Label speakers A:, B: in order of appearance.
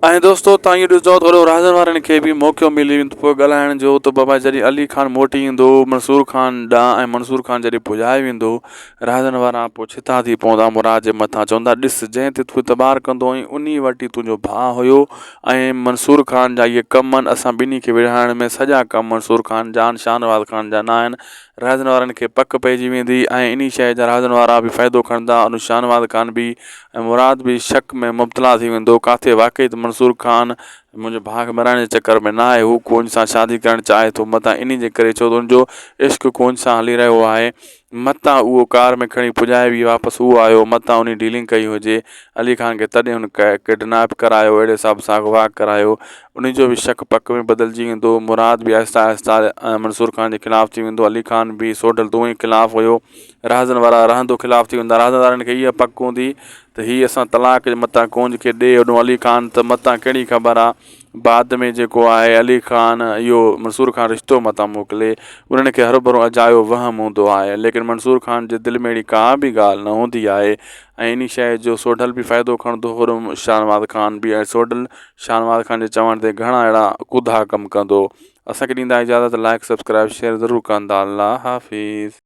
A: ۽ دوستو تان اهو ڏسندو ته وڏو راڄن وارن کي به موقعو ملي ويندو پوء ڳالهائڻ جو ته بابا جڏهن علي خان موٽي ايندو منصور خان ڏانهن ۽ منصور خان جڏهن پڄائي ويندو راڄن وارا پوء ڇتا ٿي پوندا مراد جي مٿان چوندا ڏس جنهن تي تون اعتبار ڪندو هئين انهي وٽ ئي تنهنجو ڀاء هيو ۽ منصور خان جا اهي ڪم آهن اسان ٻنهي کي وڙهائڻ ۾ سڄا ڪم منصور خان جا آهن شاهنواز خان جا نه آهن راڄن وارن کي پڪ پئجي ويندي ۽ انهي شيء جا راڄن وارا به فائدو کڻندا ان شاهنواز خان به ۽ مراد به شڪ ۾ مبتلا ٿي ويندو ڪاٿي واقعي ته منصور خان منهنجي ڀاء کي مرائڻ جي چڪر ۾ نه آهي هو ڪونج سان شادي ڪرڻ چاهي ٿو متان انهي جي ڪري ڇو ته ان جو عشق ڪونج سان هلي رهيو آهي متان اهو ڪار ۾ کڻي پڄائي به واپس اهو آيو متان انهي ڊيلنگ ڪئي هجي علي خان کي تڏهن هن ڪڊنيپ ڪرايو اهڙي حساب سان اغوا ڪرايو انهي جو به شڪ پڪ ۾ بدلجي ويندو. مراد به آهستي آهستي منصور خان جي خلاف ٿي ويندو. علي خان به سوڍل دوئي خلاف هيو. رهزن وارا رهندو خلاف ٿي ويندا. رهزن وارن کي اها پڪ هوندي ته هي اسان طلاق متان ڪونج کي ڏي هوڏهون علي خان ته متان ڪهڙي خبر آ بعد ۾ جيڪو آهي علي خان اهو منصور خان رشتو متان موڪلي. انهن کي هروڀرو اجايو وهم هوندو آهي. ليڪن منصور خان جي دل ۾ اهڙي ڪا به ڳالهه نه هوندي آهي ۽ انهي شيء جو سوڍل به فائدو کڻندو هو شاهنواز خان به ۽ سوڍل شاهنواز خان جي چوڻ تي گهڻا اهڙا ڪڌا ڪم ڪندو اسان کي ڏيندا اجازت لائڪ سبسڪرائب شيئر ضرور ڪندا الله حافظ.